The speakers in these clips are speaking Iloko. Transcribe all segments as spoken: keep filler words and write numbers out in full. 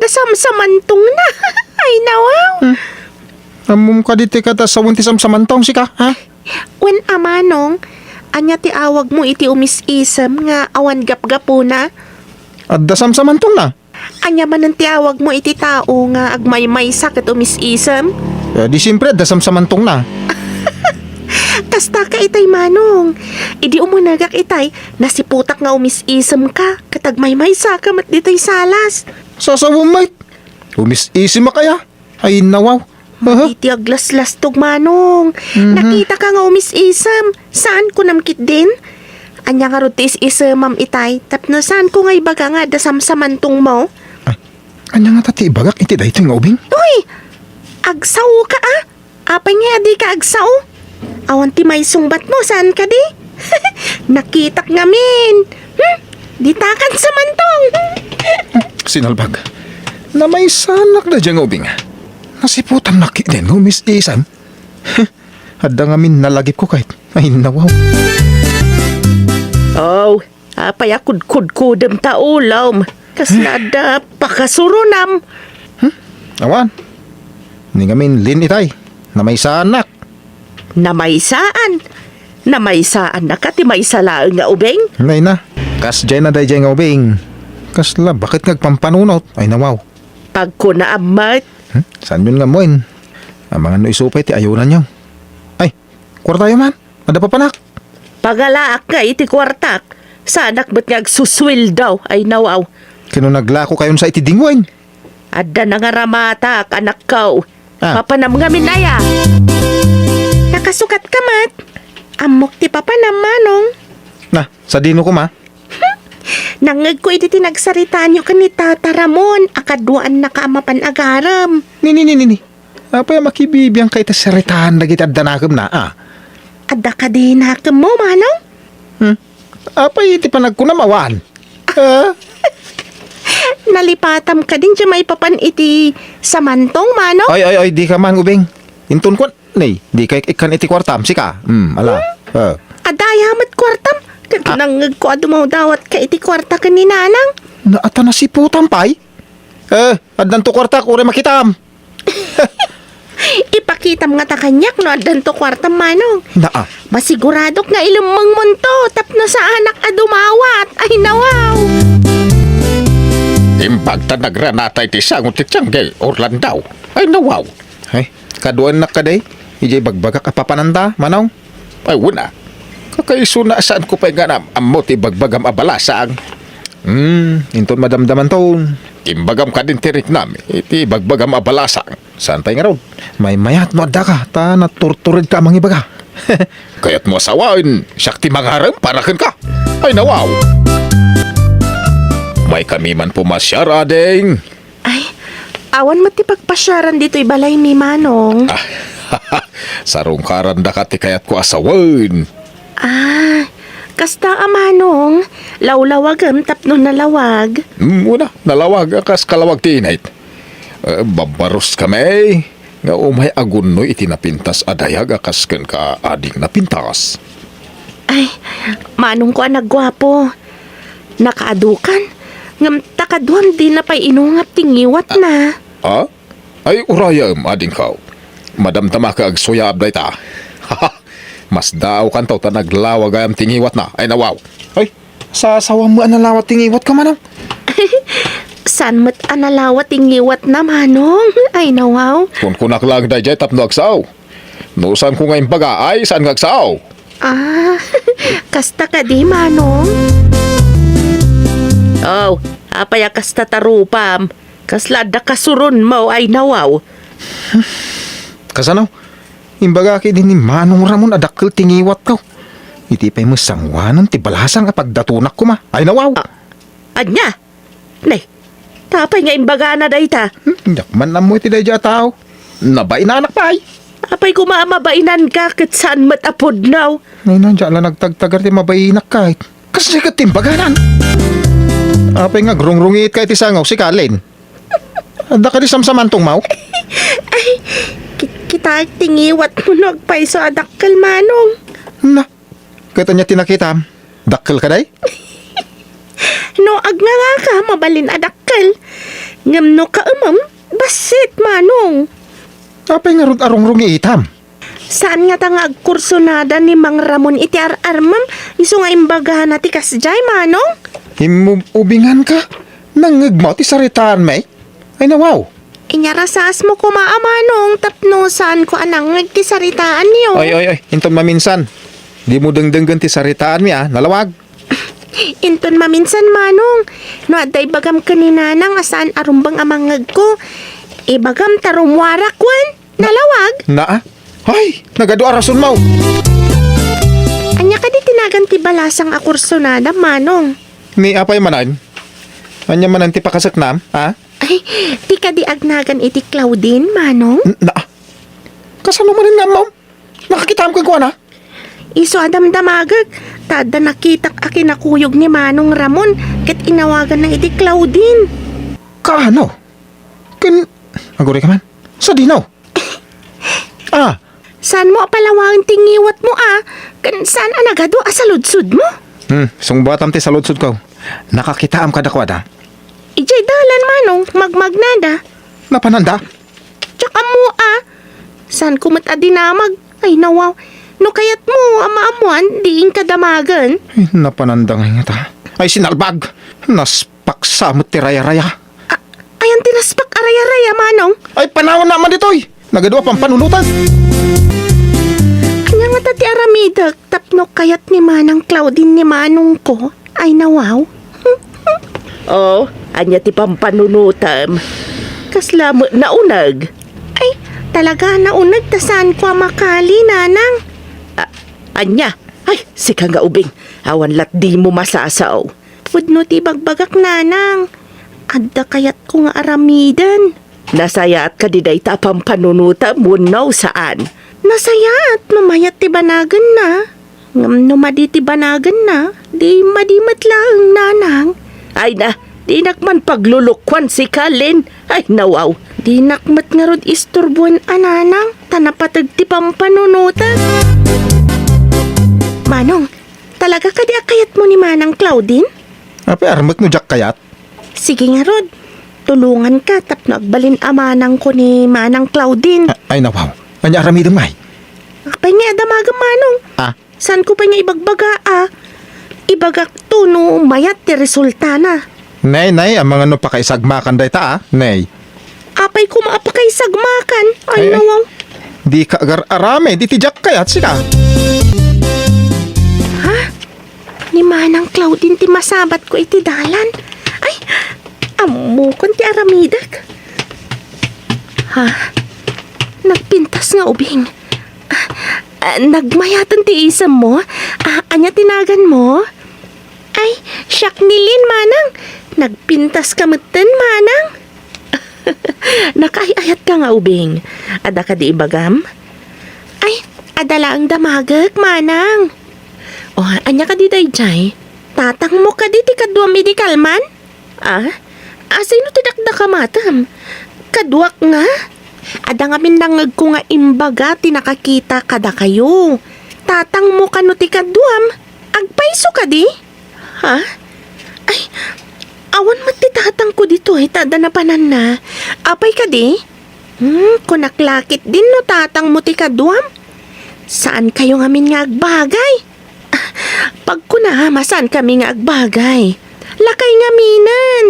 Samsamantongna. Ay, nawaw. Hmm. Ammom kadi ti kadasawen ti samsamantong, sika, ha? Wen a, Manong, ania ti awagmo iti umis-isem nga awan gapgapuna? Adda samsamantongna. Ania manen ti awagmo iti tao nga agmaymaysa ket umis-isem? Eh, di siempre, adda samsamantongna. Kasta ka itay, Manong. Idi umunegak itay, nasiputak nga umis-isemka ket agmaymaysaka met ditoy salas. Sasawem met. Umis-isem a kaya? Ay, nawaw. Aha. Iti aglaslastog, Manong. Mhm. Nakitaka nga umis-isem. Saan kunam ketdin? Ania ngarud ti is-isemam itay? Tapno saanko nga ibaga nga adda samsamantongmo? Ay, ania ngata ti ibagak iti daytoy nga ubing? Uy! Agsaoka, a? Apay nga adika agsao? Awan ti maisungbatmo, saan kadi? Nakitak ngamin. Hmm? Ditakan samantong. Sinalbag. Namaysanak daydiay nga ubing. Nasiputam na ketdin nga umis-isem. Adda ngamin nalagipko kayat. Ay, nawaw. Oh, apay a kudkudkudem ta ulom? Kasla adda pakasurunam. Hmm? Awan. Ni ngamin, Lin, itay. Namaysanak. Namaysaan? Namaysaannaka ti maysa laeng nga ubing? Nay na. Kasdiay na daydiay nga ubing. Kasla, baket nga agpampanunot? Ay, nawaw. Pagkunaam met. Hmm? Saanyon nga ammoen? Amangan no isu pay ti ayunanyo. Ay, kuartayo man. Adda papanak. Pagalaak nga iti kuartak. Saanak met nga agsusueldo. Ay, nawaw. Ken no naglakokayon sa iti dingwen? Adda nangaramatak, anakko. Ah. Papanam ngamin aya? Nakasukatka met. Ammok ti papanam, Manong. Na, sadino koma? Nangngegko iti ti nagsaritaanyo ken ni Tata Ramon a kaduaannaka a mapan agarem. Ni, ni, ni, ni, ni. Apay a makibibiangka iti saritaan dagiti adda nakemna, a? Adda kadi nakemmo, Manong? Hmm? Apay iti panagkunam awan? Ah? Nalipatam kadin ti maipapan iti samantong, Manong? Ay, ay, ay, dika man, ubing. Inton kuan, Nay, dika ikkan iti kuartam, sika. Hmm, ala. Hmm? Ah. Adda aya met kuartam? Ket Ah. nangngegko a dumawdawatka iti kuarta ken ni Nanang. Naata nasiputam pay? Eh, addanto kuartak, uray makitam. Ipakitam ngata kaniak no addanto kuartam, Manong. Naa. Masiguradok nga ilemmengmonto tapno saanak a dumawat. Ay, nawaw! Imbag ta nagranata iti sango ti tiangge, Orlando. Ay, nawaw! Ay, kaduaennak kadi? Idiay bagbagak a papananta, Manong? Ay, wen a. Kakaisuna, saanko pay nga am-ammo ti ibagbagam a balasang. Hmm, inton madamdamanton. Imbagam kadin ti riknam iti ibagbagam a balasang. Saan pay ngarud? Maymayat no addaka, ta naturturedka a mangibaga. Kayatmo a sawen, siak ti mangarem para kenka. Ay, nawaw! Maikami man pumasiar, ading. Ay, awan met ti pagpasiaran ditoy balaymi, Manong. Ah, sarungkarandaka ti kayatko a sawen. Ah, kasta a, Manong, lawlawagem tapno nalawag. Mm, wen a, nalawag a kas kalawag ti init. Eh, babbaros kami nga umay agunnoy iti napintas a dayag a kas kenka, ading napintas. Ay, Manongko a nagguapo. Nakaadukan. Ngem ta kaduam dina pay inungab ti ngiwatna. Ah? Ay, urayem, adingko. Madamdamaka agsuyaab dayta. Masdaawkanto ta naglawagayam ti ngiwatna. Ay, nawaw. Ay, sasawam met a nalawat ti ngiwatko, Manong? Saan met a nalawat ti ngiwatna, Manong? Ay, nawaw. Kunkunak laeng daydiay tapno agsao. No saanko nga imbaga, ay saan nga agsao. Ah, kasta kadi, Manong? Oh, apay a kasta ta rupam? Kasla adda kasuronmo, ay nawaw. Kasano? Imbagak idi ni Manong Ramon a dakkel ti ngiwatko. Iti pay met sangoanan ti balasang a pagdatonak koma, ay nawaw. Ah, ania? Ne, apay nga imbagana dayta? Hmm, diak man ammo iti daydiay a tao. Nabainanak pay. Apay koma a mabainanka ket saan met a pudno? Nay na, diak la nagtagtagar ti mabainak kay. Kasdiay ket ti imbaganan. Apay nga agrungrungiitka iti sango, sika, Lin? Adda kadi samsamantongmo? Ay, ki-, kitaek ti ngiwatmo no agpayso a dakkel, Manong. Na, ket ania ti nakitam? Dakkel kadi? No agngangaka, mabalin a dakkel. Ngem no kaemem, bassit, Manong. Apay ngarud a rungrungiitam? Saan ngata nga agkursunada ni Mang Ramon iti ar-armem, isu nga imbagana ti kasdiay, Manong? Immub-ubinganka? Nangngegmo ti saritaanmi? Ay, nawaw. Inyarasasmo koma a Manong tapno saanko a nangngeg ti saritaanyo. Oy, oy, oy, inton maminsan, dimo dengdenggen ti saritaanmi, a, nalawag. Inton maminsan, Manong, no adda ibagam ken ni Nanang a saan a rumbeng a mangngegko, ibagam ta rummuarak wen. Nalawag? Naa? Ay, nagadu a rasonmo. Ania kadi ti nagan ti balasang a kursunada, Manong? Ni apay manen? Ania manen ti pakaseknam, a? Ay, ti kadi agnagan iti Claudine, Manong? N-, naa? Kasano manen nga ammom? Nakakitaam kenkuana? Isu a damdamagek, ta adda nakitak a kinakuyog ni Manong Ramon ket inawaganna iti Claudine. Kaano? Ken, aguray ka man. Sadino? Ah. Saanmo a palawaen ti ngiwatmo, a? Ken saan a nagadu a saludsodmo? Hmm, sungbatam ti saludsodko. Nakakitaam kadakuada? Idiay dalan, Manong, magmagnada. Napananda? Diak ammo, a. Saanko met a dinamag. Ay, nawaw. No kayatmo a maammoan, di inka damagen. Ay, napananda ngay ngata. Ay, sinalbag! Naspaksa met ti rayaraya. A-, ayan ti naspak a rayaraya, Manong? Ay, panawanna man ditoy! Nagadu a pampanunotan. Ania ngata ti aramidek tapno kayat ni Manang Claudine ni Manongko? Ay, nawaw. Oh, ania ti pampanunotem? Kasla met nauneg? Ay, talaga nauneg ta saanko a makali, Nanang. A-, ania? Ay, sika nga ubing. Awan lat dimo masasao. Pudno ti bagbagak, Nanang. Adda kayatko nga aramiden. Nasayaat kadi dayta a pampanunotem wenno saan? Nasayaat no mayat ti banagenna. Ngem no madi ti banagenna, di madi met laeng, Nanang. Ay na, dinak man paglulukuan sika, Lin. Ay, nawaw. Dinak met ngarud isturboen a Nanang, ta napateg ti pampanunotem. Manong, talaga kadi a kayatmo ni Manang Claudine? Apay armek no diak kayat? Sige ngarud, tulonganka tapno agbalin a manangko ni Manang Claudine. A-, ay, nawaw. Ania aramidem ngay? Apay nga adda magem, Manong? Ah? Saanko pay nga ibagbaga, a? Ibagakto no mayat ti resultana. Nay, nay, amangan no pakaisagmakan dayta, a? Nay. Apay koma a pakaisagmakan? Ay, ay, ay. Nawaw. Dika agar-aramid iti diak kayat, sika. Ha? Ni Manang Claudine ti masabatko iti dalan. Ay, ammokon ti aramidek. Ha? Nagpintas nga ubing. Ah, ah, nagmayaten ti isemmo? Ah, ania ti naganmo? Ay, siak ni Lin, Manang. Nagpintaska metten, Manang. Nakaay-ayatka nga ubing. Adda kadi ibagam? Ay, adda laeng damagek, Manang. O, ania kadi daydiay? Tatangmo kadi ti kaduam idi kalman? Ah? Asino ti dakdakamatem? Kaduak nga? Adda ngamin nangngegko nga imbaga ti nakakita kadakayo. Tatangmo kano ti kaduam? Agpayso kadi? Ha? Ay, awan met ti tatangko ditoy ta adda napananna. Apay kadi? Hmm, kunak la ketdin no tatangmo ti kaduam. Saankayo ngamin nga agbagay. Pagkunam a saankami nga agbagay. Lakay ngaminen.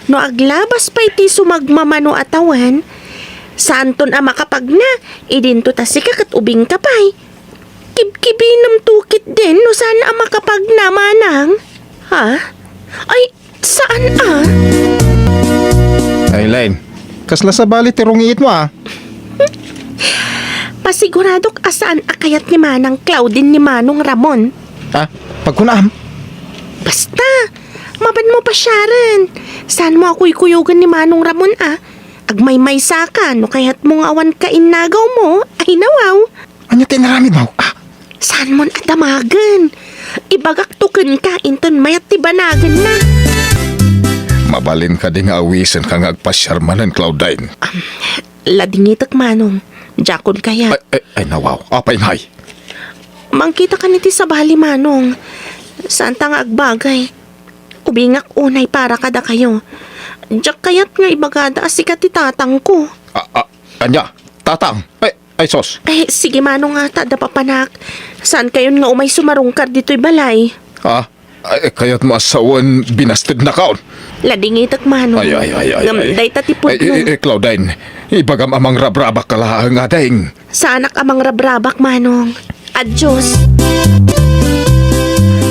No aglabas pay ti sumagmamano a tawen, saanton a makapagna, idinto ta sika ket ubingka pay. Kibkibinemto ketdin no saan a makapagna, Manang. Ha? Ay, saan a? Ay, Lin, kasla sabali ti rungiitmo, a? Pasiguradok a saan a kayat ni Manang Claudine ni Manong Ramon. A? Pagkunam? Basta, mapanmo pasiaren. Saanmo a kuykuyogen ni Manong Ramon, a? Agmaymaysaka no kayatmo nga awan kainnagawmo. Ay, nawaw. Ania ti inaramidmo? Ah! Saanmon a damagen. Ibagakto kenka inton mayat ti banagenna. Mabalin kadi nga awisenka nga agpasiar manen, Claudine? Am, ladingitek, Manong. Diakon kayat. Ay, ay, ay, nawaw. Apay ngay? Mangkita kan iti sabali, Manong. Saanta nga agbagay. Ubingak unay para kadakayo. Diak kayat nga ibagada a sika ti tatangko. A, a, ania? Tatang? Ay, ay, sos. Eh, sige, Manong, ta adda papanak. Saankayon nga umay sumarungkar ditoy balay. Ah, ay, kayatmo a sawen, binastednakon. Ladingitek, Manong. Ay, ay, ay, ay, Ngem ay. Dayta ti pudno. Ay, eh, eh, Claudine, ibagam a mangrabrabak ka laeng, ading. Saanak a mangrabrabak, Manong. Adios.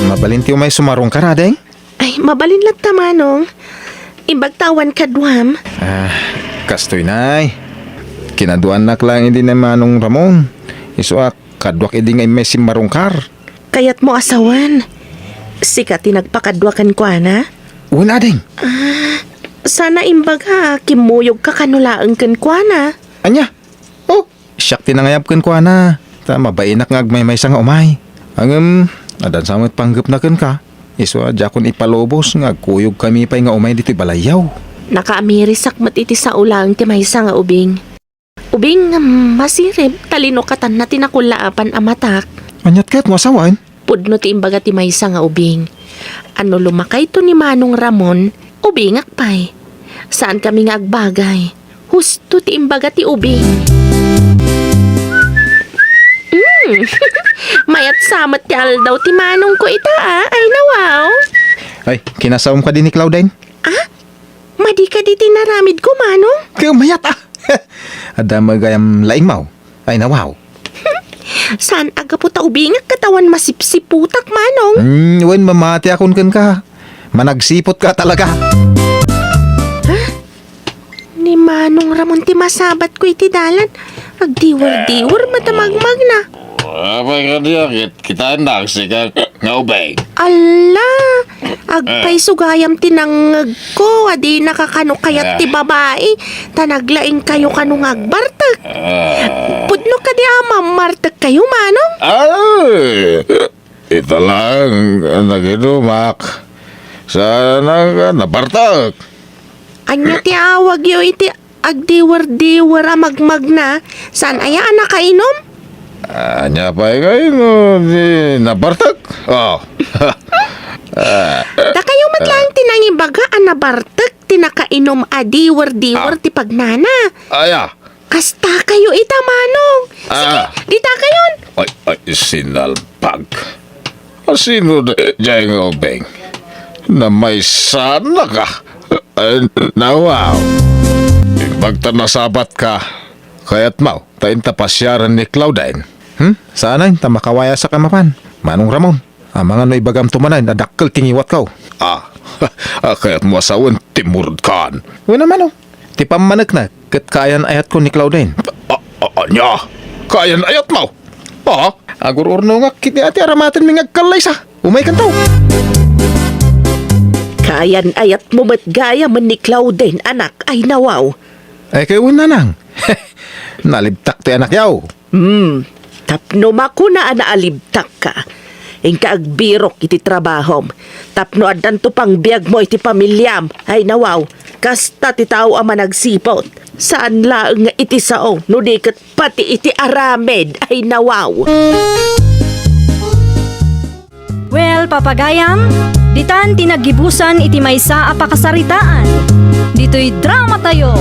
Mabalin ti umay sumarungkar, ading? Ay, mabalin latta, Manong. Imbag ta awan kaduam. Ah, kastoy, nay. Kinaduanak laeng idi ni Manong Ramon. Isu a, kaduak idi nga immay simmarungkar. Kayatmo a sawen, sika ti nagpakadua kenkuana? Wen, ading. Ah, saan a imbaga, kimmuyogka kano laeng kenkuana. Ania? Oh, siak ti nangayab kenkuana, ta mabainak nga agmaymaysa nga umay. Ngem, addan sa met panggepna kenka, isu a diakon ipalubos nga agkuyogkami pay nga umay ditoy balayyo. Nakaamirisak met iti sao laeng ti maysa nga ubing. Ubing, masirib, talinokatanna ti nakullaapan a matak. Aniat kayatmo a sawen? Pudno ti imbaga ti maysa nga ubing. A no lumakayto ni Manong Ramon, ubingak pay. Saankami nga agbagay. Husto ti imbaga ti ubing. Mm. Mayat sa met ti aldaw ti manongko ita, a. Ay, nawaw. Ay, kinasawem kadi ni Claudine? Ah? Madi kadi ti naramidko, Manong? Kay umayat, a. Adda met gayam laingmo. Ay, nawaw. Saan a gapu ta ubingak ket awan masipsiputak, Manong? Hmm, wen, mamatiakon kenka. Managsiputka talaga. Ha? Ni Manong Ramon ti masabatko iti dalan. Agdiwer-diwer met a magmagna. Apay kadi a kit-, kitaennak sika nga ubing. Alla! Agpayso gayam ti nangngegko a dinaka kano kayat ti babai, ta naglaingkayo kano nga agbartek. Ah. Pudno kadi a mammartekkayo, Manong? Ay! Ita laeng a naginumak. Saan a nabartek? Ania ti awagyo iti agdiwer-diwer a magmagna? Saan aya a nakainom? Ania pay kayno ti nabartek? Oh. Dakayo met laeng ti nangibaga a nabartek ti nakainom a diwer-diwer ti pagnana. Aya? Kasta kayo ita, Manong. Sige, ah, dita kayon. Ay, ay, sinalpag. Asino da-, dayta nga ubing? Namaysanaka. Ay, nawaw. Imbag ta nasabatka, kayatmo ta inta pasiaren ni Claudine? Hmm? Saan a, inta makawayasak a mapan, Manong Ramon. Amangan no ibagamto manen a dakkel ti ngiwatko. Ah, ah, kayatmo a sawen ti murudkan. Wen a, Manong. Ti pammanekna ket kaayan-ayatko ni Claudine. A-, a-, ania? Kaayan-ayatmo? Ah? Agur-urnongak iti ati aramatenmi nga agkallaysa. Umaykanto. Kaayan-ayatmo met gayamen ni Claudine, anak, ay nawaw. Ay, kay wen, nanang. Nalibtak ti anakyo. Hmm, tapno makuna a naalibtakka, inka agbirok iti trabahom, tapno addanto pangbiagmo iti pamiliam. Ay, nawaw, kasta ti tao a managsiput. Saan laeng nga iti sao, no di ket pati iti aramid. Ay, nawaw. Well, papagayam, ditan ti naggibusan iti maysa a pakasaritaan. Ditoy dramatayo.